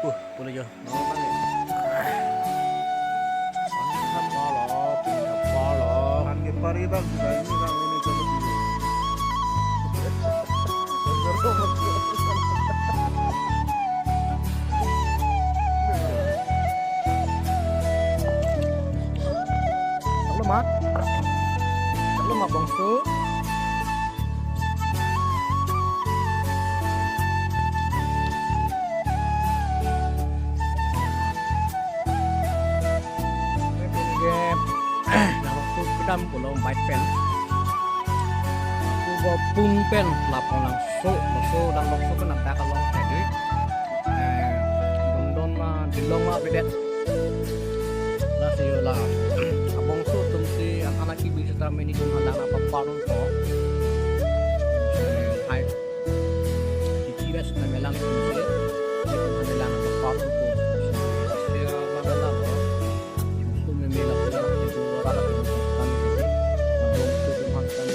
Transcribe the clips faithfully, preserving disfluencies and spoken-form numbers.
Uh, boleh jo. Polo, polo. Kan ke pari bang, sudah ini bang, ini kalau dulu. Chaklo ma? Chaklo ma bangso? Nang kedam pulo bike pen. Kubo pung pen lapu nang so, so dang lok so pen nang dak along tadi. Eh, dondon ma, dilong ma bedet. Lasi yo la. Abangso atum si anak anak kibi seta mini tum halang apa parun to. Eh, hai. Kibi seta melang tum si. Ini tum halang apa parun to. Sia mana la lo. Tum meme la pura itu rara tum kan. Abangso tum han kan.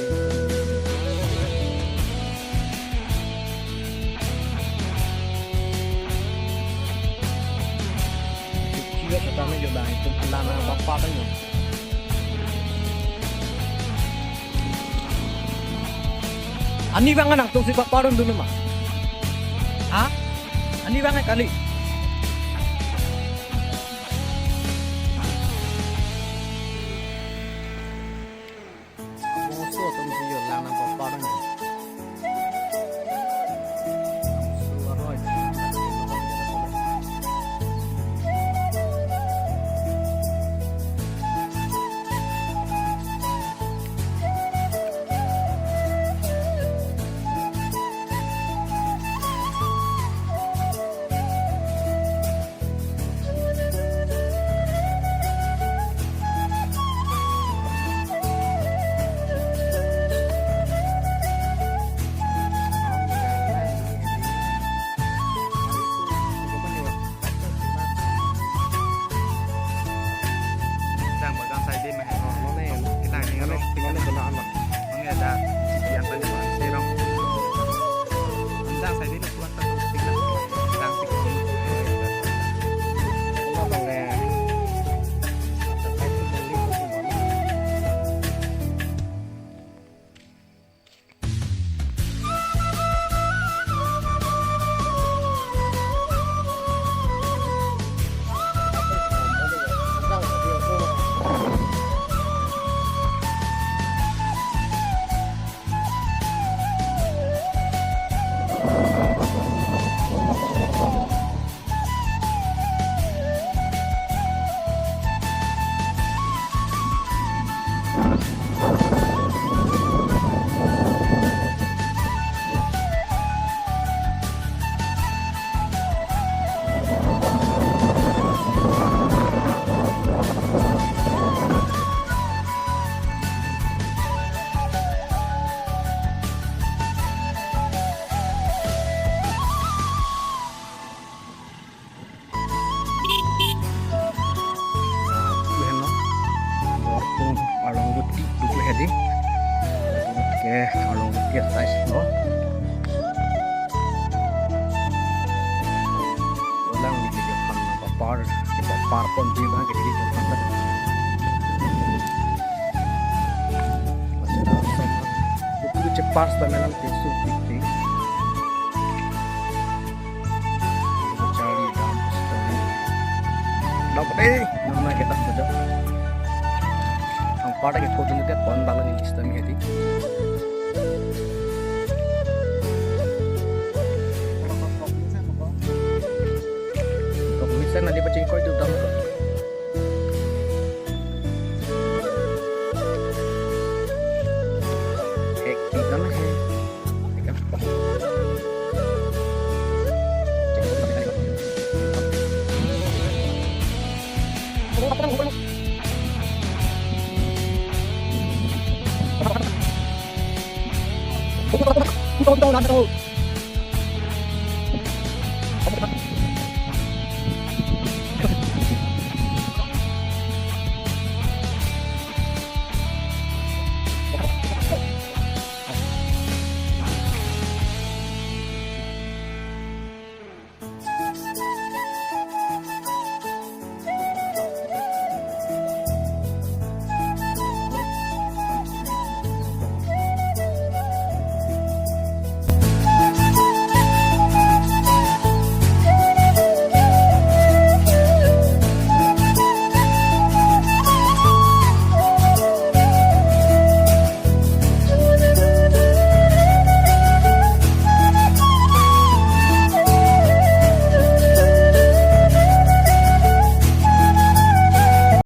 Kibi seta me jo dang tum halang apa parun to. Ani bang nangtum si paparun dulu ma. Ha? Ani bang kali. Musuh atum si yo lang nang paparun. Jang bagang sai de mah. Oh, none, kita ini none, rong, none kena anak. None ada yang tadi, serong. Jang sai de mah. Lapu henlo. Borpung arlong guti dudu hedi. Ke arlong guti size lo. Ulang di video kan papar, papar pon di bang ke di video kan. Masih ada sama. Itu cepat dan dalam tisu titik. Charli dam sitame. Dam, eh, nang na kita saja. Ang pada ke photo ni pon bala ni sitame hedi. Kok misan nanti pacing koi tu dam ko. Ek, tiga na hai.